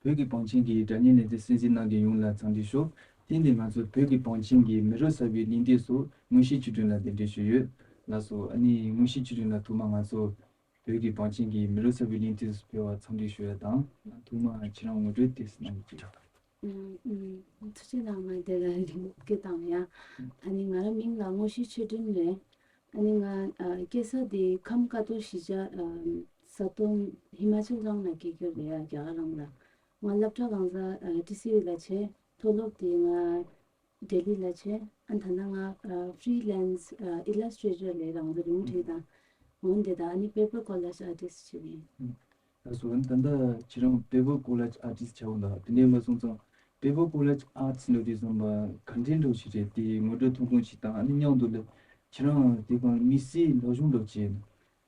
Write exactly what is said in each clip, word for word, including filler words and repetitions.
བོད་ཀྱི་བང་ཆེན་གྱི་སྒྲ་སྙན་ལེ་ཚན་གསན་གཟིགས་གནང་མཁན་ཡོངས་ལ་འཚམས་འདྲི་ཞུ། དེ་ནས་ང་ཚོ་བོད་ཀྱི་བང་ཆེན་གྱི་མེ་རོ་གསར་པའི་གླེང་སྟེགས་སུ་དངོས་གཞི་ཆོས་སྒྲོན་ལགས་གདན་འདྲེན་ཞུས་ཡོད། ལགས་སོ། ཨ་ནི་དངོས་གཞི་ཆོས་སྒྲོན་ལགས་ཐོག་མར་ང་ཚོ་བོད་ཀྱི་བང་ཆེན་གྱི་མེ་རོ་གསར་པའི་གླེང་སྟེགས་སུ་ཕེབས་པར་འཚམས་འདྲི་ཞུ་ཡ་དང་། ཐོག་མར་ཁྱེད་རང་ངོ་སྤྲོད་ཏོག་ཙམ་གནང་གི་ཆོག་ཨུམ། ཐུགས་རྗེ་གནང་། ང་འདི་ལ་རིང་སྐད་བཏང་ཡ། ཨ་ནི་ང་རང་མིང་ལ་དངོས་གཞི་ཆོས་སྒྲོན་རེད། ཨ་ནི་ང་ཨ་སྐྱེས་ས་དེ་ཁམས་ཀ་རྡོར་གཞིས་ཆགས་ཨམ་ས་སྟོང་ཧི་མ་ཅལ་རང་ལ་སྐྱེས་རྒྱུ་རེད་ཡ། རྒྱ་གར་རང་ལ། ང་སློབ་གྲྭ་གང་ས་ཨ་ཊི་སི་ཡུ་ལ་བྱས། མཐོ་སློབ་དེ་ང་ལྡི་ལི་ལ་བྱས། ཨ་ད་ལྟ་ང་ཨ་ཧྥི་རི་ལན་སི་ཨ་ཨི་ལ་སི་ཊེ་ཊར་ལས་རང་ཚོ་རི་མོ་བྲིས་དང་འོན་དེ་དང་ཨ་ནི་པེ་པར་ཀོ་ལེ་ཇི་ཨར་ཊིསི་བྱས་ཡིན། ལགས་སོ། ད་ལྟ་ཁྱེད་རང་པེ་པར་ཀོ་ལེ་ཇི་ཨར་ཊིསི་བྱ་བ་ལ་དེ་འདྲའི་མ་སོང་ཙང་། པེ་པར་ཀོ་ལེ་ཇི་ཨར་ཊིསི་ལབ་དུས་ཙམ་པ་ག་འདྲའི་འདྲ་བོ་ཞིག་རེད། དེ་ངོ་སྤྲོད་ཐུང་ཐུང་ཞིག་དང་། ཨ་ནི་མཉམ་དུ་ལ་ཁྱེད་རང་དེ་གང་དམིགས་བསལ་སློབ་སྦྱོང་འདྲ་བོ་བྱས་ན།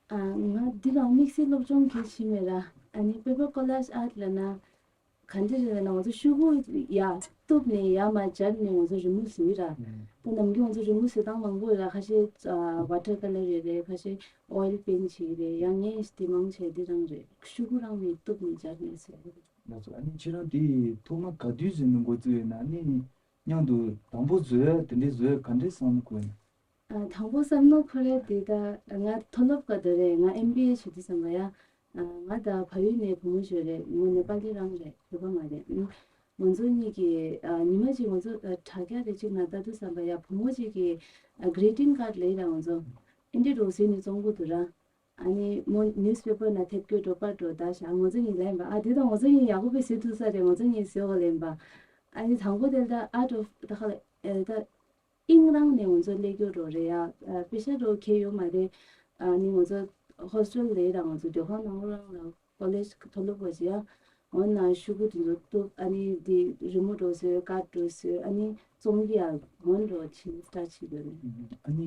ཨ་ང་འདི་རང་དམིགས་བསལ་སློབ་སྦྱོང་གལ་ཆེ་མེད་ར། ཨ་ནི་པེ་པར་ཀོ་ལེ་ཇི་ཨར་ཊི་ལབ་ན་ག་འདྲ་རེད་ལབ་ན། ང་ཚོ་ཤོག་གུ་ཡར་གཏུབ་ནས་ཡར་མར་སྦྱར་ནས་ང་ཚོ་རི་མོ་བཟོ་ཡི་ར། ད་ནམ་རྒྱུན་ང་ཚོ་རི་མོ་བཟོ་སྟངས་མང་པོ་ཡོད་ར། ཁ་ཤས་ཨ་ཝ་ཊར་ཀ་ལར་ཡོད་རེད། ཁ་ཤས་ཨོ་ཡིལ་པེན་ཊི་བྱེད་ཀྱི་རེད། ཡང་ངས་དེ་མང་ཆེ་འདི་རང་རེད། ཤོག་གུ་རང་ནས་གཏུབ་ནས་སྦྱར་ནས་བཟོ་ཡི་རེད། ལགས་སོ། ཨ་ནི་ཁྱེད་རང་དེ་ཐོག་མ་ག་དུས་ཟིན་ནས་འགོ་བཙུགས་ཡོད་ན། ཨ་ནི་མཉམ་དུ་དང་པོ་བཟོ་ཡ་དེ་འདྲའི་བཟོ་ཡ་ག་འདྲའི་བསམ་བློ་འཁོར་ཡོད་ན། ཨ་དང་པོ་བསམ་བློ་འཁོར་ཡ་དེ་ད་ང་མཐོ་སློབ་སྐབས་དུ་རེད། ང་ཨེམ་བི་ཨེ་བྱེད་དུས་ཙམ་པ་ཡ། ཨ་ང་ད་ཕ་ཡུལ་ནས་བུ་མོ་ཞིག་རེད། མོ་ནེ་པ་ལི་རང་རེད། བོད་པ་མ་རེད། ཨ་ང་ཚོ་གཉིས་ཀྱིས་ཨ་ཉི་མ་གཅིག་ང་ཚོ་ཨ་དྲ་རྒྱ་རེ་གཅིག་ནང་ལྟ་དུས་ཙམ་པ་ཡ། བུ་མོ་གཅིག་གིས་ཨ་གི་རི་ཊིང་ཀཱཌ་ལབ་ཡ་ར། ང་ཚོ་ཨེ་འདྲ་འདྲ་བོ་བཟོས་ནས་བཙོང་གི་འདུག་ར། ཨ་ནི་མོ་ནིའུ་སི་པེ་པར་ནང་ཐེབས་སྐྱོ་འདྲ་པོ་པར་འདྲ་པོ་ལྟ་ཤག་ང་ཚོ་གཉིས་ལབ་ཡིན་པ། ཨ་དེ་ད་ང་ཚོ་གཉིས་ཡག་པོ་དཔེ་བཟོས་ཐུབ་ས་རེད། ང་ཚོ་གཉིས་བཟོས་པ་ལབ་ཡིན་པ། ཨ་ནི་དང་པོ་དེ་ལ་ད་ཨའུ་ཊི་ཨོཕ་ད་ཁ་ལ་ཨེ་ད་དབྱིངས་རང་ནས་ང་ཚོ་སླེབས་རྒྱུ་འདྲ་པོ་རེད་ཡ། ཨ་དཔེ་ཆ་འདྲ་པོ་ཁྱེར་ཡོད་མ་རེད། ཨ་ནི་ང་ཚོ་ཧོ་སི་ཊེལ་ལ་ར། ང་ཚོ་སྡོད་ཁང་ནང་ལོགས་རང་ལ་ཀོ་ལེ་ཇི་མཐོ་སློབ་པ་ཞིག་ཡ། འོ་ན་ཤོག་གུ་དེ་ཚོ་གཏུབ། ཨ་ནི་དེ་རི་མོ་འདྲ་པོ་བཟོས། ཀཱཌ་འདྲ་པོ་བཟོས། ཨ་ནི་བཙོང་གི་ཡ་འོ་འདྲ་པོ་བྱེད་སི་ཊར་ཊི་བྱེད་དགོས་རེད། ཨ་ནི་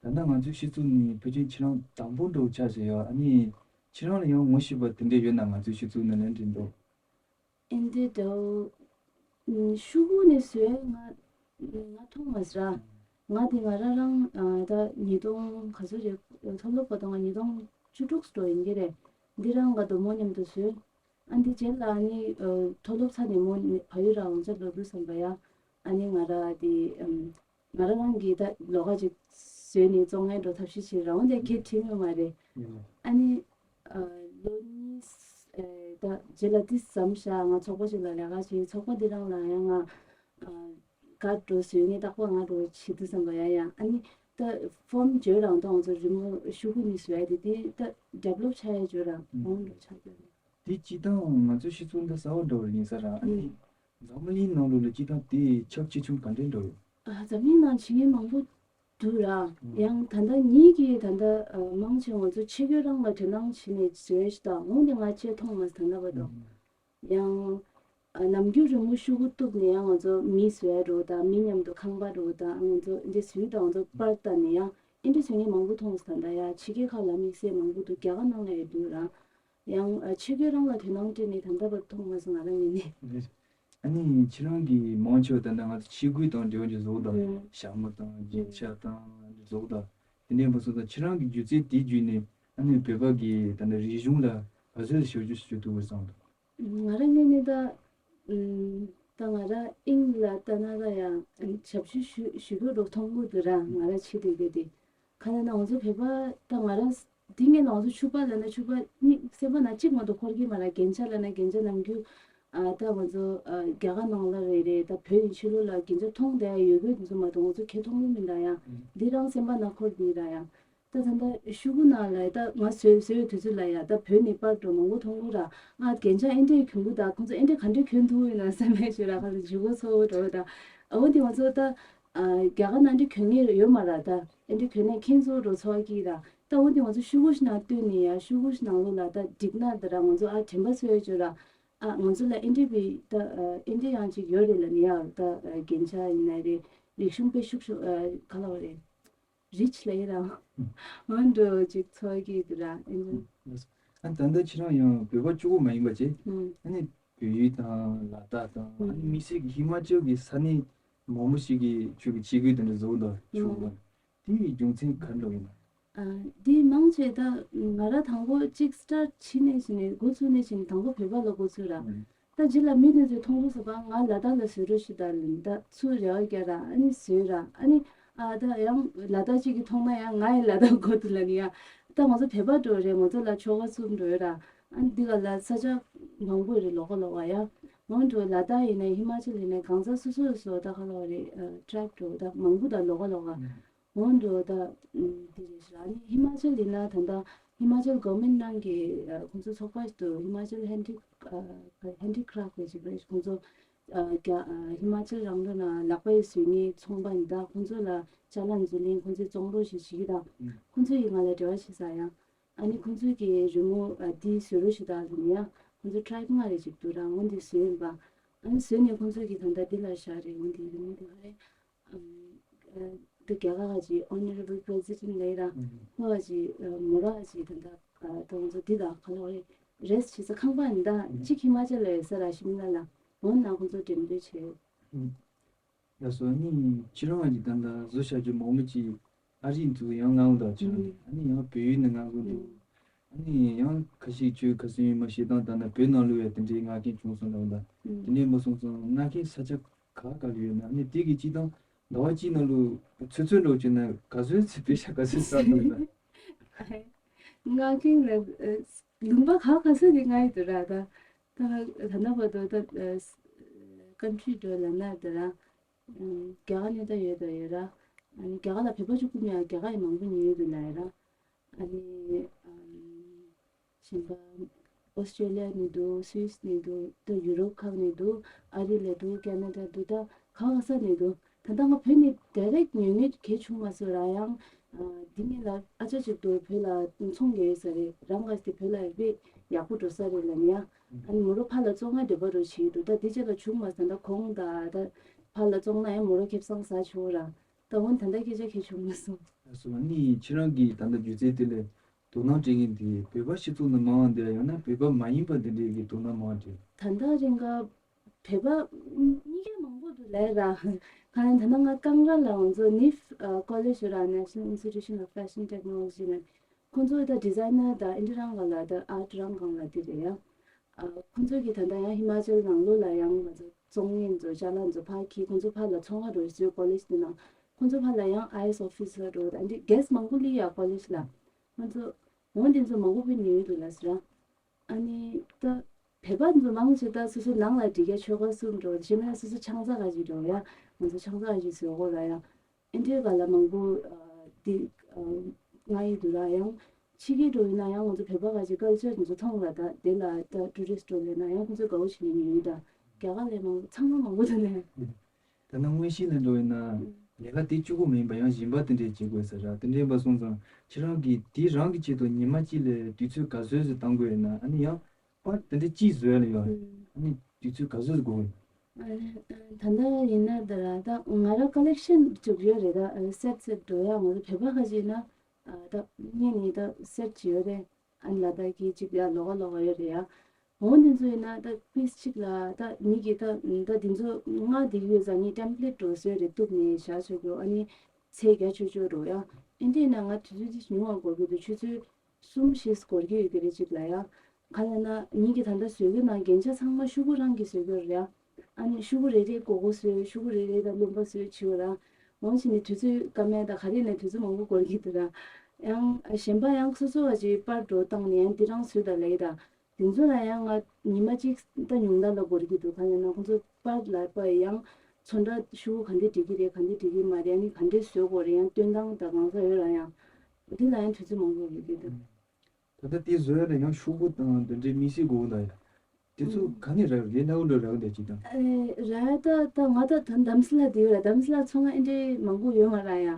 ད་ལྟ་ང་ཚོའི་སྤྱི་ཚོགས་ནས་ཕལ་ཆེར་ཁྱེད་རང་དང་པོ་འདྲ་པོ་ཆགས་བྱས་ཡོད། ཨ་ནི་ཁྱེད་རང་ལ་ཡང་ངོ་ཤེས་པ་དེ་འདྲ་ཡོད་ན། ང་ཚོའི་སྤྱི་ཚོགས་ནང་ལ་འདྲ་འདུག་ཨེ་འདྲ་འདྲ་པོ། ཨུམ། ཤོག་གུ་ནས་བཟོས་ང་ང་མཐོང་མ་སོང་ར། ང་དེ་ང་རང་རང་ཨ་ད་ཉིས་སྟོང་ག་ཚོད་རེད། མཐོ་སློབ་པ་དང་ང་ཉིས་སྟོང་བཅུ་དྲུག་འདྲ་པོ་ཡིན་གྱི་རེད། འདི་རང་ང་དུ་མོ་མཉམ་དུ་བཟོས། ཨ་འདི་རྗེས་ལ་ཨ་ནི་ཨ་མཐོ་སློབ་ཚར་ནས་མོ་ནི་ཕ་ཡུལ་རང་ལ་ཆ་ལོག་དུས་ཙམ་པ་ཡ། ཨ་ནི་ང་ར་དེ་ཨམ། ང་རང་རང་གིས་ད་ལོགས་ཀ་ཅིག་བཟོས་ནས་བཙོང་ཡ་འདྲ་པོ་ཐབས་ཤེས་བྱེད་ར། འོན་ཏེ་ཁྱེད་ཁྲིད་ཡོད་མ་རེད། ཨ་ནི་ཨ་ལོ་གཉིས་ཨེ་ད་རྗེས་ལ་དེ་ཙམ་ཞིག་ང་ཚོགས་པ་ཞིག་ལ་ལས་ཀ་བྱས། ཚོགས་པ་འདི་རང་ལ་ཡང་ང་ཨ་ཀཱཌ་འདྲ་པོ་བཟོས་ནས་རྟག་པར་ང་འདྲ་པོ་བྱེད་དུས་ཙམ་པ་ཡ་ཡ། ཨ་ནི་ད་ཕོམ་བརྗོད་རང་དང་ང་ཚོ་རི་མོ་ཤོག་གུ་ནས་བཟོས་ཡ་དེ་དེ་ད་ཌི་ཝེ་ལོབ་ཆགས་ཡ་བརྗོད་རང་ཨང་འདྲ་པོ་ཆགས་ཀྱི་རེད། དེ་སྤྱིར་བཏང་ང་ཚོའི་སྤྱི་ཚོགས་འདི་གསར་པ་འདྲ་པོ་ཡིན་ས་ར། ཨ་ནི་འཛམ་བུ་གླིང་ནང་ལོགས་ལ་སྤྱིར་བཏང་དེ་ཁྱབ་ཆེ་ཆུང་ག་འདྲས་འདྲ་པོ་ཡོད། ཨ་འཛམ་གླིང་ནང་བྱེད་མཁན་མང་པོ་འདུག་ར། ཨང་། ཡང་ད་ལྟ་ཉིད་ཀྱིས་ད་ལྟ་ཨ་མང་ཆེ་ང་ཚོ་ཆས་གོས་རང་ལ་དོ་སྣང་བྱས་ནས་བཟོས་ཤག་ད་འོན་ཏེ་ང་ཆས་མཐོང་མ་སོང་ད་ལྟ་བར་དུ། ཨང་། ཡང་ཨ་ནམ་རྒྱུན་རི་མོ་ཤོག་གུ་གཏུབ་ནས་ཡང་ང་ཚོ་མི་བཟོ་ཡ་འདྲ་པོ་དང་། མི་མཉམ་དུ་ཁང་པ་འདྲ་པོ་དང་། ང་ཚོ་འདི་བཟོས་དང་ང་ཚོ་པར་བལྟས་ནས་ཡང་ཨེ་འདྲ་བཟོ་མཁན་མང་པོ་མཐོང་སོང་ད་ལྟ་ཡ། ཕྱི་རྒྱལ་ཁག་ལ་དམིགས་བསལ་མང་པོ་འདུག་རྒྱ་གར་ནང་ལ་ཡང་འདུག་ར། ཡང་ཨ་ཆས་གོས་རང་ལ་དོ་སྣང་སྤྲད་ནས་ད་ལྟ་བར་མཐོང་མ་སོང་ང་རང་ངོས་ནས། ཨ་ནི་ཁྱེད་རང་གིས་མང་ཆེ་བ་ད་ལྟ་ང་ཚོ་ཆས་གོས་དང་འབྲེལ་བ་ཅིག་བཟོ་དང་། ཨང་། ཞྭ་མོ་དང་རྒྱན་ཆ་དང་བཟོ་དང་། དེ་འདྲའི་མ་སོང་ཙང་ཁྱེད་རང་གི་སྒྱུ་རྩལ་དེའི་བརྒྱུད་ནས་ཨ་ནི་བོད་པ་གི་ད་ལྟ་རིག་གཞུང་ལ་ག་ཚོད་ཞབས་ཞུ་ཞུ་ཐུབ་པ་བསམ་འདུག་ང་རང་ངོས་ནས་ད་ཨུམ་ད་ང་རང་དབྱིངས་ལ་ལྟ་ན་ད་ཡང་ཞབས་ཞུ་ཞུ་ཞུ་རྒྱུ་འདྲ་པོ་མཐོང་གི་འདུག་ར། ང་རང་ཆས་དེ་གི་དེ། ག་ལབ་ན་ང་ཚོ་བོད་པ་ད་ང་རང་འདི་ངས་ང་ཚོ་ཕྱུ་པ་ལབ་ན་ཕྱུ་པ་གཉིས་སེམས་པ་ནང་གཅིག་མ་གཏོགས་འཁོར་གྱི་མ་རེད། རྒྱན་ཆ་ལབ་ན་རྒྱན་ཆ་ནམ་རྒྱུན་ཨ་ད་ང་ཚོ་ཨ་རྒྱ་གར་ནང་ལ་རེད་རེད། ད་བོད་ཡིན་ཕྱི་ལོགས་ལ་རྒྱན་ཆ་མཐོང་བསྡད་ཡོད་དགོས་དེ་ཚོ་མ་གཏོགས་ང་ཚོ་ཁྱེར་མཐོང་གི་མི་འདུག་ཡ། འདི་རང་སེམས་པ་ནང་འཁོར་གྱི་རེད་ཡ། ད་ད་ལྟ་ཤོག་གུ་ནང་ལ་ད་ང་བཟོས་བཟོས་པའི་དུས་ཚོད་ལ་ཡ། ད་བོད་ནས་པར་འདྲ་མང་པོ་མཐོང་གི་ར། ང་རྒྱན་ཆ་ཨེ་འདྲས་གྱོན་གི་ད། ཁོང་ཚོ་ཨེ་འདྲས་ག་འདྲས་གྱོན་ཐུབ་ཡོད་ན་བསམ་པའི་ཞོར་ལ་ཁ་ལ་འཇུ་གོ་ཚོ་འགྲོ་ད། ཨ་འོ་དེ་ང་ཚོ་ད་ཨ་རྒྱ་གར་ནང་འདྲ་གྱོན་མཁན་ཡོད་མ་རེད་ད། ཨེ་འདྲ་གྱོན་ནས་ཁྱེད་ཚོ་འགྲོ་ཚོར་གྱི་ར། ད་འོ་དེ་ང་ཚོ་ཤོག་གུ་ཞིག་ནང་བཏོན་ནས་ཡ། ཤོག་གུ་ཞིག་ནང་ལོགས་ལ་ད་བསྒྲིགས་ན་ད་ར། ང་ཚོ་ཨ་དྲན་པ་གསོ་ཡ་ཅོ་ར། ཨ་ང་ཚོ་ལ་ཨེ་འདྲ་བའི་ད་ཨ་ཨེ་འདྲ་ཡང་ཅིག་ཡོད་རེད་ལབ་ནས་ཡ། ད་ཨ་རྒྱན་ཆ་ཡིན་ན་རེད། རིག་གཞུང་དཔེ་ཤུགས་ཤུགས་ཨ་ག་ལབ་རེད། རིཆ་ལབ་ཡ་ར། འོ་འདྲ་ཅིག་ཚོར་གྱི་འདུག་ར། ཨེ་འདྲ། ཨ་ད་ལྟ་ཁྱེད་རང་ཡང་བོད་པ་གཅིག་པོ་མ་ཡིན་པ་བྱས། ཨུམ། ཨ་ནི་བལ་ཡུལ་དང་ལ་དྭགས་དང་། ཨ་ནི་ཨུམ། དམིགས་བསལ་གྱི་ཧི་མ་ཅལ་གྱི་ས་གནས་མང་པོ་ཞིག་གི་ཁྱོད་ཀྱི་ཆས་གོས་དེ་འདྲ་བཟོ་དང་ཨུམ། བྱུང་བ། དེ་ཡི་རྒྱུ་མཚན་ག་རེ་ཡིན་ན། ཨ་འདི་མང་ཆེ་ད་ང་ར་དང་པོ་གཅིག་སི་ཊར་ཊི་བྱས་ནས་བྱས་ནས་འགོ་ཚུགས་ནས་བྱས་ནས་དང་པོ་བོད་པ་ལ་འགོ་ཚུགས་ར། ཨུམ། ད་རྗེས་ལ་མི་དེ་ཚོས་མཐོང་དུས་ཙམ་པ་ང་ལ་དྭགས་ལ་བཟོས་རོགས་ཞུ་དང་ལབ་ནས་ད་ཚུར་རེ་བ་རྒྱག་ར། ཨ་ནི་བཟོས་ར། ཨ་ནི་ཨ་ད་ཡང་ལ་དྭགས་གཅིག་གིས་མཐོང་ན་ཡང་ང་ཡི་ལ་དྭགས་གོ་དུ་ལ་ནི་ཡ། ད་ང་ཚོ་བོད་པ་འགྲོ་རེད། ང་ཚོ་ལ་ཆོལ་ཁ་གསུམ་འགྲོ་ཡོད་ར། ཨ་ནི་འདི་ག་ལ་ས་ཆ་མང་པོ་རེད། ལོགས་ཀ་ལོགས་ཀ་ཡ། འོན་ཀྱང་ལ་དྭགས་ཡིན་ནའི་ཧི་མ་ཅལ་ཡིན་ནའི་གང་ཟག་སོ་སོ་སོ་ད་ག་ལོག་རེད། ཊའིབ་འགྲོ་ད་མང་པོ་ད་ལོགས་ཀ་ལོགས་ཀ། འོན་ཀྱང་ད་འདི་རེད་ཤག་ཨ་ནི་ཧི་མ་ཅལ་ཡིན་ན་ད་ལྟ་ཧི་མ་ཅལ་གོ་ཝར་མེན་ཊི་ནང་གི་ཁོང་ཚོ་ཚོགས་པ་ཞིག་འདུག་ཧི་མ་ཅལ་ཧེན་ཌི་ཧེན་ཌི་ཁི་རབ་ཊི་ཞིག་རེད། ཁོང་ཚོ་རྒྱ་ཧི་མ་ཅལ་རང་འདྲ་ན་ལག་པས་བཟོས་ནི་ཚོང་པ་ཡིན། ད་ཁོང་ཚོ་ལ་ཅ་ལག་འཛུལ་ལེན་ཁོང་ཚོས་བཙོང་རོགས་ཞིག་བྱེད་ཀྱི་ད། ཁོང་ཚོ་ཡིས་ང་ལ་འབྲེལ་བ་བྱེད་ས་ཡང་། ཨ་ནི་ཁོང་ཚོས་ཀྱི་རི་མོ་འདི་བཟོ་རོགས་ཞིག་ད་ཟེར་ནས་ཡང་ཁོང་ཚོ་ཊའིབ་ལྔ་རེ་ཞིག་འདུག་ར། འོ་འདི་བཟོས་ཡིན་པ། ཨ་ནི་བཟོས་ནས་ཁོང་ཚོས་ཀྱི་ད་ལྟ་འདི་ལ་བཞག་རེད། འོ་འདི་རི་མོ་འདི་ག་རེད། ཨམ། ཨ། འདི་རྒྱ་གར་གྱི་Honorable President ལབ་ར། ཁོ་གི་མོ་ར་གི་ད་ལྟ་ད་ང་ཚོ་འདི་ལ་ག་ལབ་རེད། རེས་བྱེད་ས་ཁང་པ་འདི་གཅིག་ཧི་མ་ཅལ་ལ་ཡོད་ས་ར། ཤིམ་ལ་ལ་འོ་ན་ཁོང་ཚོ་འགྲེམས་སྟོན་བྱས། ལགས་སོ། ཨ་ནི་ཁྱེད་རང་གི་ད་ལྟ་བཟོ་བྱ་རྒྱུ་མང་པོ་ཅིག་ཨ་རི་འདུག་ཡང་ང་འོང་དང་ཆ་ནས་ཨ་ནི་ཡང་བལ་ཡུལ་ནས་མངགས་གི་འདུག་ཨ་ནི་ཡང་ཁ་ཤས་ཁྱོད་ཁ་སང་ཡིན་མ་ཤེས་སྟངས་ལྟར་ན་བོད་ནང་ལུགས་ཡ་དེ་འདྲའི་མངགས་མཁན་བྱུང་སོང་ལབ་ད། དེ་འདྲའི་མ་སོང་ཙང་མངགས་མཁན་ས་ཆ་ག་ག་ལ་ཡོད་ན། ཨ་ནི་དེ་གི་སྤྱི་བཏང་ཟླ་བ་གཅིག་ནང་ལུགས་ཚོད་ཚོད་འགྲོ་བྱས་ན་ག་ཚོད་ཚེ་པེ་ཤ་ག་ཚོད་ཟ་ཐུབ་ན། མངགས་མཁན་ལ་ལུང་པ་ག་ག་ཚོད་དེ་མངགས་ཡོད་དུ་ར། ད་ད་ད་ལྟ་བར་དུ་ད་ཀན་ཊི་རི་འགྲོ་ལབ་ན་དུ་ར། རྒྱ་གར་ནས་ད་ཡོད་ད་ཡོད་ར། ཨ་ནི་རྒྱ་གར་ལ་བོད་པ་གཅིག་པུ་མེད། རྒྱ་གར་ཡི་མང་པོ་ཉོས་ཡོད་དུ་ལ་ཡོད་ར། ཨ་ནི་ཨམ། གཞན་པ་ཨོ་སི་ཀྲོ་ལི་ཡ་ནས་འདུག་སུད་སི་ནས་འདུག་ད་ཡུ་རོབ་ཁག་ནས་འདུག་ཨ་རི་ལ་འདུག་ཁེ་ན་ཌ་འདུག་ད་ག་ག་ས་ནས་འདུག་ད་ལྟ་ང་བོད་ནས་ཌའི་རེག་ཊི་ཉོ་མྱོང་གལ་བྱུང་མ་སོང་ར། ཡང་ཨ་འདི་ངེད་ལ་ཨ་ཅག་ཅིག་འདུག་བོད་ལ་ཚོང་རྒྱག་ཡོད་ས་རེད། རང་ག་དེ་བོད་ལ་དཔེ་ཡག་པོ་འགྲོ་ས་རེད་ལབ་ནས་ཡ། ཨ་ནི་མོ་རང་ཕར་ལ་བཙོང་ཡ་འདོད་པ་རུ་བྱེད་འདུག་ད་དེ་རྗེས་ལ་བྱུང་མ་སོང་། ད་གོང་ད་ད་ཕར་ལ་བཙོང་ན་ཡང་མོ་རང་ཁེ་བཟང་ཟ་ཆོག་ར། ད་འོན་ད་ལྟ་སྐད་ཆ་གལ་བྱུང་མ་སོང་། ལགས་སོ། ཨ་ནི་ཁྱེད་རང་གིས་ད་ལྟ་སྒྱུ་རྩལ་དེ་ལ་དོ་སྣང་སྤྲད་མཁན་དེ་བོད་པ་སྤྱི་ཚོགས་ནང་མང་བ་འདུག་ཡང་ན་བོད་པ་མ་ཡིན་པ་དེ་འདྲས་ཀྱིས་དོ་སྣང་མང་བ་འདུག་ད་ལྟ་རིང་ག་བོད་པ་གཉིས་ཀ་མང་པོ་འདུག་ལབ་ར། གང་ལ་ད་ལྟ་ང་ཀང་ར་ལ་ང་ཚོ་ནིབ་ཀོ་ལེཇ་ར། National Institution of Fashion Technology ནས་ཁོང་ཚོ་ད་ཌི་ཛའི་ནར་དང་ཨེ་འདྲ་རང་ག་ལ་ད་ཨར་ཊི་རང་གང་ལ་དེ་རེད་ཡ། ཨ་ཁོང་ཚོ་གིས་ད་ལྟ་ཡང་ཧི་མ་ཅལ་ནང་ལོགས་ལ་ཡང་ང་ཚོ་བཙོང་མཁན་ཚོ་ཅ་ལག་ཚོ་ཕར་འཁྱེར། ཁོང་ཚོ་ཕར་ལ་ཚོང་ཁང་འགྲོ་བཟོས་ཀོ་ལེཇ་དེ་ནང་། ཁོང་ཚོ་ཕར་ལ་ཡང་ཨའི་ཨེ་ཨེས་ཨོ་ཕི་སར་འགྲོ། ད་འདི་གེ་སི་མང་པོ་སླེབས་ཡ་ཀོ་ལེཇ་ལ། ང་ཚོ་འོང་དེ་ཚོ་མང་པོ་ཕར་ཉོས་འདུག་ལ་ཟེར་ར། ཨ་ནི་ད་བོད་པ་ཚོ་མང་ཆེ་ད་སོ་སོ་ནང་ལ་སྒྲིག་ཡ་ཆོལ་ཁ་གསུམ་འགྲོ། གཞན་མ་སོ་སོ་ཆང་ས་ག་ཅིག་འགྲོ་ཡ། ང་ཚོ་ཆང་ས་ག་ཅིག་བཟོ་དགོས་ལ་ཡ། ཨེ་འདྲའི་ག་ལ་མང་པོ་ཨ་འདི་ཨ་མངགས་ཡི་འདུག་ར། ཡང་ཕྱི་རྒྱལ་འགྲོ་ཡིན་ན་ཡང་ང་ཚོ་བོད་པ་ག་ཅིག་ཀལ་ཅར་ང་ཚོ་མཐོང་ལ། ད་དེ་ལ་ད་ཊུ་རི་སི་ཊི་འགྲོ་ལས་ན་ཡང་ཁོང་ཚོས་དགའ་བོ་བྱས་ནས་ཉོས་ཡོད་ད། རྒྱ་གར་ལས་མང་པོ་ཚང་མ་མང་པོ་འདུག་ལས། ད་ནང་དངོས་གཞི་ལ་འགྲོ་ཡིན་ན་ལས་ཀ་དེ་གཅིག་པོ་མིན་པ་ཡང་གཞན་པ་དེ་འདྲས་བྱེད་དགོས་ས་ར། དེ་འདྲས་པ་སོང་ཙང་ཁྱེད་རང་གིས་དེ་རང་གི་ཆེད་དུ་ཉི་མ་གཅིག་ལ་དུས་ཚོད་ག་ཚོད་ཙམ་གཏང་དགོས་ཡོད་ན། ཨ་ནི་ཡང་པར་དེ་འདྲས་གཅིག་བཟོ་ཡ་ལ་ཡོད། ཨ་ནི་དུས་ཚོད་ག་ཚོད་ཙམ་འགོར་གི་ཡོད། ད་ལྟ་ཡིན་ན་ད་ར་ད་ང་རང་ཀོ་ལེག་ཤན་བཙུགས་ཡོད་རེད། ད་སེཊ་སེཊ་འགྲོ་ཡ་ང་ཚོ་བོད་པ་ཁ་ཅིག་ཡིན་ན་ད་ངས་ནི་ད་སེཊ་བྱས་ཡོད་རེད། ཨ་ནི་ལ་དྭགས་ཀྱི་གཅིག་ཡ་ལོགས་ཀ་ལོགས་ཀ་ཡོད་རེད་ཡ། འོ་འདི་ཚོ་ཡིན་ན་ད་པིས་གཅིག་ལ་ད་མི་གི་ད་ད་འདི་ཚོ་ལྔ་འདི་ཡོད་ཙང་ངས་ཊེམ་པི་ལེཊ་འདྲ་བཟོས་རེད། གཏུབ་ནས་བཞག་ཆོག་གི། ཨ་ནི་ཚད་རྒྱ་ཆོད་ཆོད་འགྲོ་ཡ། ཨེ་འདྲས་ན་ང་དུས་ཚོད་ཅིག་ཉུང་བ་འགོར་གི་འདུག་ཆུ་ཚོད་གསུམ་བཞི་འགོར་གི་ཡོད་ཀྱི་རེད་གཅིག་ལ་ཡ། ག་ལ་ན་ངེད་ཀྱི་ད་ལྟ་བཟོས་ཀྱི་ནང་རྒྱན་ཆ་ཚང་མ་ཤོག་གུ་རང་གིས་བཟོས་ཀྱི་རེད་ཡ། ཨ་ནི་ཤོག་གུ་རེ་རེ་སྒོར་སྒོར་བཟོས། ཤོག་གུ་རེ་རེ་ད་ལུང་པ་བཟོས་བྱས་པ་ར། འོང་བྱས་ནས་དུས་ཚོད་སྐར་མ་ད་ག་རེ་ནས་དུས་ཚོད་མང་པོ་འགོར་གྱི་འདུག་ར། ཡང་གཞན་པ་ཡང་སོ་སོ་བ་ཅིག་པར་འདྲ་བཏང་ནས་ཡང་འདི་རང་བཟོས་ད་ལབ་ཡི་ད། དེ་ཚོ་ལ་ཡང་ང་ཉི་མ་གཅིག་ད་ཉུང་མཐའ་ལ་འགོར་གྱི་འདུག་ག་ལ་ན་ཁོང་ཚོ་པར་ལ་པར་ཡང་ཚོན་ཁྲ་ཤོག་གུ་ག་འདྲས་འབྲི་གི་རེད། ག་འདྲས་འབྲི་གི་མ་རེད། ཨ་ནི་ག་འདྲས་བཟོ་དགོས་རེད། ཡང་སྟོན་སྟངས་དང་གང་ཟག་ཡོད་ར། ཡང་འདི་ལ་ཡང་དུས་ཚོད་མང་པོ་འགོར་གྱི་འདུག་ད་ལྟ་དེ་བཟོ་ཡ་ལ་ཡང་ཤོག་གུ་དང་དེ་འདྲའི་དམིགས་བསལ་དགོས་ད་ཡ། དེ་ཚོ་ག་ནས་རག་རེད། ན་འུ་འགྲོ་རག་འདྲ་ཅིག་དང་། ཨེ་ར་ད་ད་ང་ད་ད་འདམ་སི་ལ་དེ་ཡོད་ར། འདམ་སི་ལ་ཚོང་ཨེ་འདྲས་མང་པོ་ཡོད་མ་ར་ཡ།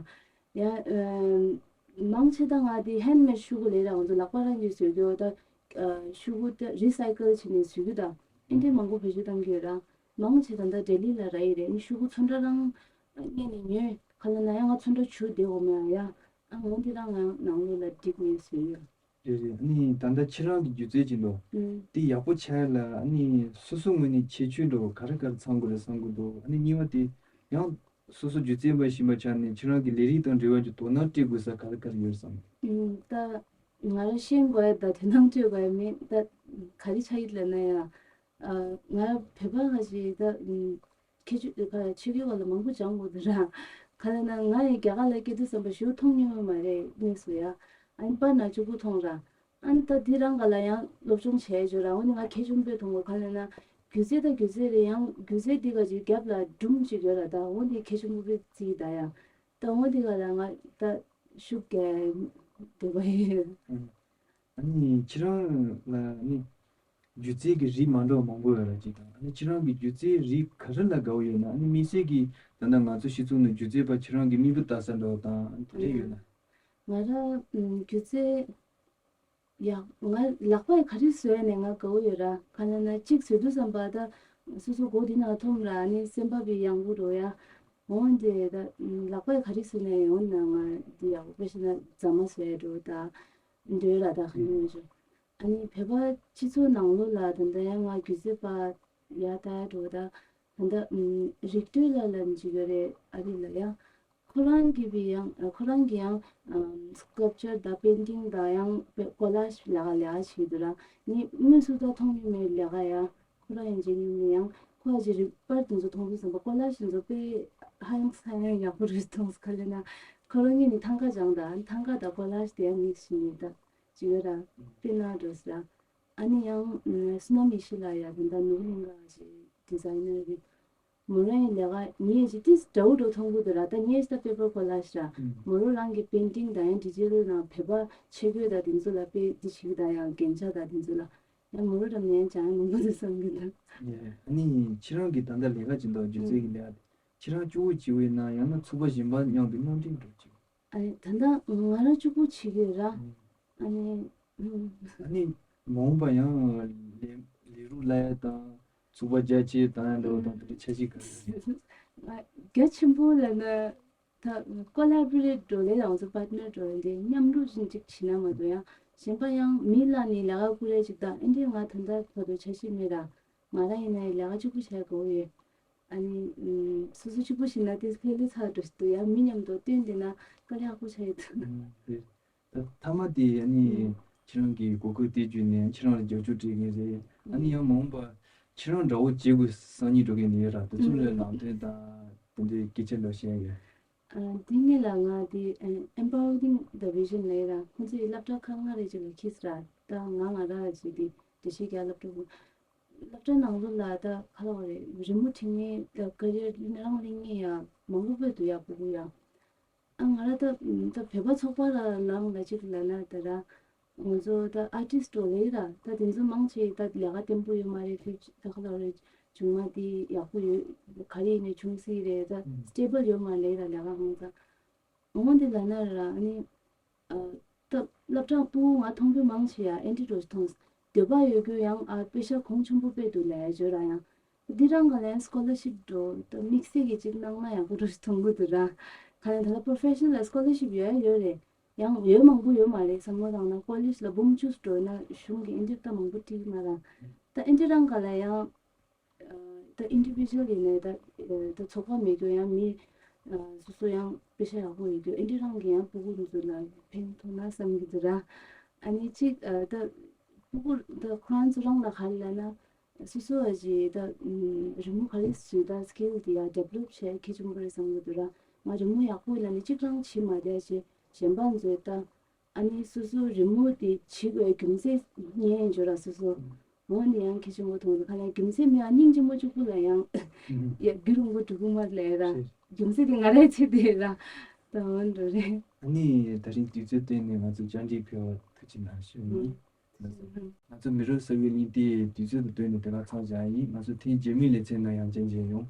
ཡ་ཨེམ། མང་ཆེ་ད་ང་དེ་ཧེན་མེད་ཤོག་གུ་ལས་ར། ང་ཚོ་ལག་པ་རང་གིས་བཟོས་རྒྱུ་ད། ཨ་ཤོག་གུ་ད་རི་སའི་ཀལ་བྱས་ནས་བཟོས་རྒྱུ་ད། ཨེ་འདྲས་མང་པོ་བེད་སྤྱོད་བཏང་གི་ཡོད་ར། མང་ཆེ་ད་ད་ལྡི་ལི་ལ་རག་གི་རེད། ཨ་ནི་ཤོག་གུ་ཚོན་ཁྲ་རང་རྙེད་ནས་ཉོས། ག་ལ་ན་ཡང་ང་ཚོན་ཁྲ་བྱུག་བསྡད་འོ་མ་ཡ། ཨ་ང་འདི་རང་ང་ནང་ལོགས་ལ་བསྒྲིགས་ནས་བཟོས་ཡོད། རེད་རེད། ཨ་ནི་ད་ལྟ་ཁྱེད་རང་གི་སྒྱུ་རྩལ་ཅིག་འདུག་ཨུམ། དེ་ཡག་པོ་ཆགས་ཡ་ལ་ཨ་ནི་སོ་སོ་ངོས་ནས་ཁྱད་ཆོས་འདྲ་བོ་ག་རེ་ག་རེ་ཚང་དགོས་རེད་བསམ་གི་འདུག་ཨ་ནི་གཉིས་པ་དེ་ཡང་སོ་སོ་སྒྱུ་རྩལ་པ་ཞིག་ཡིན་པའི་ཆ་ནས་ཁྱེད་རང་གི་ལས་རིགས་དང་འབྲེལ་བ་ཅིག་དོ་སྣང་སྤྲད་དགོས་ས་ག་རེ་ག་རེ་ཡོད་བསམ། ཨུམ། ད་ང་རང་ཤེས་དགོས་ཡ་ད་དོ་སྣང་སྤྲད་དགོས་ཡ་མེད། ད་ག་རེ་ཆགས་ཡོད་ལབ་ན་ཡ། ཨ། ང་བོད་པ་ཁ་ཅིག་ད་ཁྱད་ཆོས་ཁ་ཆོས་སྐད་བར་ལ་མང་པོ་སྦྱང་དགོས་འདུག་ར། ག་ལབ་ན་ང་ཡི་རྒྱ་གར་ལ་སྐྱེ་དུས་ཙམ་པ་ཞུ་མཐོང་མྱོང་ཡོད་མ་རེད་དངོས་སུ་ཡ། ཨ་ནི་པར་ནང་གཅིག་པུ་མཐོང་ར། ཨ་ནི་ད་འདི་རང་ག་ལ་ཡང་སློབ་སྦྱོང་བྱས་བྱོས་ར། འོ་ནི་ང་གལ་ཆེན་པོས་མཐོང་གོ། ག་ལབ་ན་སྒྱུ་རྩལ་ད་སྒྱུ་རྩལ་རེད། ཡང་སྒྱུ་རྩལ་འདི་ག་ཅིག་རྒྱབ་ལ་སྒྲུང་ཅིག་ཡོད་ར། ད་འོ་འདི་གལ་ཆེན་པོ་དཔེ་བརྩིས་ད་ཡ། ད་འོ་འདི་ག་ལ་ང་ད་ཤུགས་རྒྱག་འདོད་པ་ཡིན། ཨ་ནི་ཁྱེད་རང་ལ་ནི་སྒྱུ་རྩལ་གྱི་རིགས་མ་འདྲ་བ་མང་པོ་ཡོད་ར་ཅིག་དང་། ཨ་ནི་ཁྱེད་རང་གི་སྒྱུ་རྩལ་རིགས་ག་རེ་ལ་དགའ་བོ་ཡོད་ན། ཨ་ནི་དམིགས་བསལ་གྱི་ད་ལྟ་ང་ཚོ་སྤྱི་ཚོགས་ནང་སྒྱུ་རྩལ་པ་ཁྱེད་རང་གི་མིག་དཔེ་ལྟ་ས་འདྲ་བ་དང་དེ་འདྲ་ཡོད་ན། ང་ར་ཨམ་སྒྱུ་རྩལ་ཡ། ང་ལག་པས་ག་རེ་བཟོས་ནས་ང་དགའ་བོ་ཡོད་ར། ག་ལབ་ན་གཅིག་བཟོས་དུས་ཙམ་པ་ད་སོ་སོ་མགོ་འདི་ནང་འཐོམ་ར། ཨ་ནི་སེམས་པ་བི་ཡང་པོ་འགྲོ་ཡ། འོན་ཏེ་ད་ལག་པས་ག་རེ་བཟོས་ནས་ཡོང་ན་ང་འདི་ཡག་པོ། དཔེ་བྱས་ན་རྫ་མ་བཟོས་འགྲོ་ད་འདོད་ར། ད་ག་ནི་མ་བྱུང་། ཨ་ནི་བོད་པ་སྤྱི་ཚོགས་ནང་ལོགས་ལ་ད་ལྟ་ཡང་ང་སྒྱུ་རྩལ་པ་ཡ་ད་འགྲོ་ད། ད་ལྟ་ཨམ་རིག་གྲོལ་ལགས་ལབ་ཅིག་ཡོད་རེད་ཨ་རི་ལ་ཡ། ཁོ་རང་གིས་བི་ཡང་ཁོ་རང་གིས་ཡང་ཨམ་སི་ཀལ་པ་ཅར་དང་པེན་ཊིང་དང་ཡང་ཀོ་ལཱ་ཇི་ལས་ཀ་ལས་ཀ་བྱེད་འདུག་ར། ནི་དངོས་སུ་ད་མཐོང་མྱོང་མེད་ལས་ཀ་ཡ། ཁོ་རང་ཡང་བྱེད་མྱོང་མེད། ཡང་ཁོ་ཨ་ཅེ་རིག་པར་དེ་ཚོ་མཐོང་དུས་ཙམ་པ་ཀོ་ལཱ་ཇི་དེ་ཚོ་དཔེ་ཧ་ཡང་ས་ཡང་ཡག་པོ་རེད་མཐོང་སོང་། ག་ལབ་ན་ཁོ་རང་ཉིད་ནི་ཐང་ག་སྦྱངས་ད། ཨ་ནི་ཐང་ག་དང་ཀོ་ལཱ་ཇི་དེ་ཡང་མིག་སི་བྱས་ནས་ད་ཅིག་ཡོད་ར། དཔེ་ན་འགྲོ་ཟེར་ར། ཨ་ནི་ཡང་བསོད་ནམས་ཡེ་ཤེས་ལགས་ཡ། ད་ལྟ་ནོར་གླིང་ག་ཅིག་ཌི་ཛའི་ནར་རེད། མོ་རང་གི་ལས་ཀ་ངས་ཅིག་ཏིས་འདྲ་བོ་འདྲ་མཐོང་གི་འདུག་ར། ད་ངས་ད་པེ་པར་ཀོ་ལཱ་ཇི་ར། མོ་རང་རང་གི་པེན་ཊིང་དང་ཡང་ཌི་ཇི་ཊལ་ནང་བོད་པ་ཆས་གོས་དང་དེ་ཚོ་ལ་དཔེ་འདི་བྱེད་ཀྱི་ད་ཡང་རྒྱན་ཆ་དང་དེ་ཚོ་ལ་ཡང་མོ་རང་འདྲ་མཉན་ཅང་མང་པོ་འདུག་བསམ་གྱི་འདུག་ཨ་ནི་ཁྱེད་རང་གི་ད་ལྟ་ལས་ཀ་བྱེད་མདོག་སྒྱུ་རྩལ་གྱི་ལས་ཀ་དེ་ཁྱེད་རང་གཅིག་པོ་བྱེད་ཀྱི་ཡོད་ན། ཡང་ན་ཚོགས་པ་གཞན་པ་མཉམ་དུ་མཉམ་འབྲེལ་འགྲོ་བྱེད། ཨ་ནི་ད་ལྟ་ང་རང་གཅིག་པོ་བྱེད་ཀྱི་ཡོད་ར། ཨ་ནི་ཨ་ནི་མ་འོངས་པ་ཡང་ལས་ལས་རོགས་གླ་ཡ་དང་ཚོགས་པ་རྒྱ་ཆེ་དང་ཡང་འདྲ་བ་དང་། དེ་འདྲ་འཆར་གཞི་ག་རེ་ཡོད། ང་རྒྱ་ཆེན་པོ་ལབ་ན་ད་ཀོ་ལ་བོ་རེ་ཊི་འགྲོ་ལས་ལ་ང་ཚོ་པར་ཊི་ནར་འགྲོ་ལས་འདི་མཉམ་རུབ་བཞིན་ཅིག་བྱེད་ན་མ་གཏོགས་ཡང་གཞན་པ་ཡང་མི་ལ་ནི་ལས་ཀ་བསྐུར་ཡ་ཅིག་དང་ཨེ་འདྲས་ང་ད་ལྟ་བར་དུ་འཆར་གཞི་མེད་ར། ང་རང་ཡིན་ན་ལས་ཀ་གཅིག་པུ་བྱས་དགོས་ཡོད། ཨ་ནི་ཨུམ་སོ་སོ་གཅིག་པུ་བྱེད་ན་དེ་ཕལ་ལེ་ཚར་འགྲོ་ཞིག་འདུག་ཡ། མི་མཉམ་དུ་བསྟུན་བསྡད་ན་དཀའ་ལས་ཁག་པོ་ཆགས་ཡོད་འདུག་ཨུམ་རེད། ད་མཐའ་མ་དེ་ཨ་ནི་ཨུམ་ཁྱེད་རང་གི་གོ་སྐབས་དེ་བརྒྱུད་ནས་ཁྱེད་རང་ལ་རྒྱབ་སྐྱོར་སྤྲད་མཁན་རེད། ཨ་ནི་ཡང་མ་འོངས་པ་ཁྱེད་རང་འདྲ་བོ་བྱེད་དགོས་བསམ་སྙིང་འདོད་མཁན་ཡོད་ར། དེ་ཚོ་ལ་ལམ་སྟོན་དང་དེ་འདྲའི་སྐད་ཆ་འདྲ་བཤད་ཡོད། ཨ། འདི་ངེད་ལ་ང་དེ་ཨ་Empowering the Vision ལབ་ར། ཁོང་ཚོས་སློབ་གྲྭ་ཁག་ལྔ་རེ་ཅིག་ལ་འཁྱེར་ས་ར། ད་ང་ང་ར་ཅིག་དེ་འགྲེལ་བཤད་རྒྱག་སློབ་གྲྭ་ཁག་སློབ་གྲྭ་ནང་ལོགས་ལ་ད་ག་ལབ་དགོས་རེད། རི་མོ་འབྲི་མཁན་ད་ཀ་རི་ཡར་རང་གླེང་མཁན་ཡ་མང་པོ་སྤོས་འདུག་ཡ། ཕྲུ་གུ་ཡ། ཨ་ང་ར་ད་ད་བོད་པ་ཚོགས་པ་ལ་ལངས་ལ་ཅིག་ལབ་ན་ད་ར། ང་ཚོ་ད་ཨར་ཊིསི་ཊི་འགྲོ་ལས་ར། ད་དེ་ཚོ་མང་ཆེ་ད་ལས་ཀ་བརྟན་པོ་ཡོད་མ་རེད། ཕྱི་ད་ག་ལབ་རེད། བྱུང་མ་དེ་ཡག་པོ་ཡོད། ག་རེ་ཡིན་ནའི་བྱུང་སྲིད་རེད། ད་ཨུམ་སི་ཊེ་བལ་ཡོད་མ་རེད་ར་ལས་ཀ་ཧང་ཚ། འོ་འདི་ལབ་ན་ར་ཨ་ནི་ཨ་ད་སློབ་གྲྭ་ཕྲུ་གུ་ང་མཐོང་རྒྱུ་མང་ཆེ་ཡ་ཨེ་འདྲས་འདྲ་ཞིག་མཐོང་། འདོད་པ་ཡོད་རྒྱུ་ཡང་ཨ་པེ་ཤ་གོང་ཆེན་པོ་དཔེ་འདུག་ལབ་ཡ་བརྗོད་ར། ཡང་འདི་རང་ག་ལན་སི་ཀོ་ལར་ཤིབ་འགྲོ་ད་དམིགས་བསལ་གྱི་ཅིག་གནང་ན་ཡག་པོ་འདྲ་ཞིག་མཐོང་གི་འདུག་ར། ག་ལན་ད་ལ་པོ་རོ་ཕེ་ཤ་ནལ་ལ་སི་ཀོ་ལར་ཤིབ་ཡོད་ཡ་ཡོད་རེད། ཡང་ཡོད་མང་པོ་ཡོད་མ་རེད། བསམ་བློ་བཏང་ན་ཀོ་ལེཇ་ལ་འབུམ་བཅུ་འགྲོ་ན་གཞུང་གི་ཨེ་འདྲས་ད་མང་པོ་སྤྲད་ཀྱི་མ་ར། ད་ཨེ་འདྲས་རང་ག་ལ་ཡང་ཨ་ད་ཨིན་ཌི་བི་ཇུ་ཨལ་ཡིན་ནའི་ད་ཨ་ད་ཚོགས་པ་མེད་རྒྱུ་ཡང་མི་ཨ་སོ་སོ་ཡང་པེ་ཤ་ཡག་པོ་ཡོད་རྒྱུ་ཨེ་འདྲས་རང་གི་ཡང་ཕྲུ་གུ་འདི་ཚོ་ལ་ཕན་ཐོགས་ན་བསམ་གྱི་འདུག་ར། ཨ་ནི་གཅིག་ཨ་ད་ཕྲུ་གུ་ད་ཁོ་རང་ཚོ་རང་ལ་ག་རེ་ལབ་ན། སོ་སོ་ཨ་ཅེ་ད་ཨུམ་རི་མོ་ག་རེ་བཟོས་ད་སི་ཀིལ་དེ་ཡ་ཌི་བེ་ལོབ་བྱས་གལ་ཆེན་པོ་རེད་བསམ་གྱི་འདུག་ར། ང་རི་མོ་ཡག་པོ་ལབ་ནས་གཅིག་རང་བྱེད་མ་བསྡད་ཅེ་གཞན་པ་ཚོས་ད་ཨ་ནི་སོ་སོ་རི་མོ་དེ་བྱེད་དགོས་རྒྱུ་མཚན་རྙེད་འཇོག་ར། སོ་སོ་འོ་འདི་ཡང་གལ་ཆེན་པོ་མཐོང་འདུག་ག་ལ་རྒྱུ་མཚན་མེད་ཨ་སྙིང་རྗེ་མོ་གཅིག་པུ་ལ་ཡང་ཡ་རྒྱུ་རིང་པོ་འགྲོ་གི་མ་རེད་ར། རྒྱུ་མཚན་དེ་ང་རའི་ཆེད་དེ་ར། ད་འོ་འདྲ་རེད། ཨ་ནི་ད་རིང་དུས་ཚོད་བཏོན་ནས་ང་ཚོ་བཅར་འདྲི་ཕུལ་བར་ཐུགས་རྗེ་གནང་ཞུ་ཡིན། ང་ཚོ་མི་རབས་གསར་བའི་གླེང་སྟེགས་དུས་ཚོད་དང་བསྟུན་ནས་དེ་ག་ཚང་བཞག་ཡིན། ང་ཚོ་ཐེངས་རྗེས་མའི་ལེ་ཚན་ནང་ཡང་བཅར་མཇལ་ཡོང་།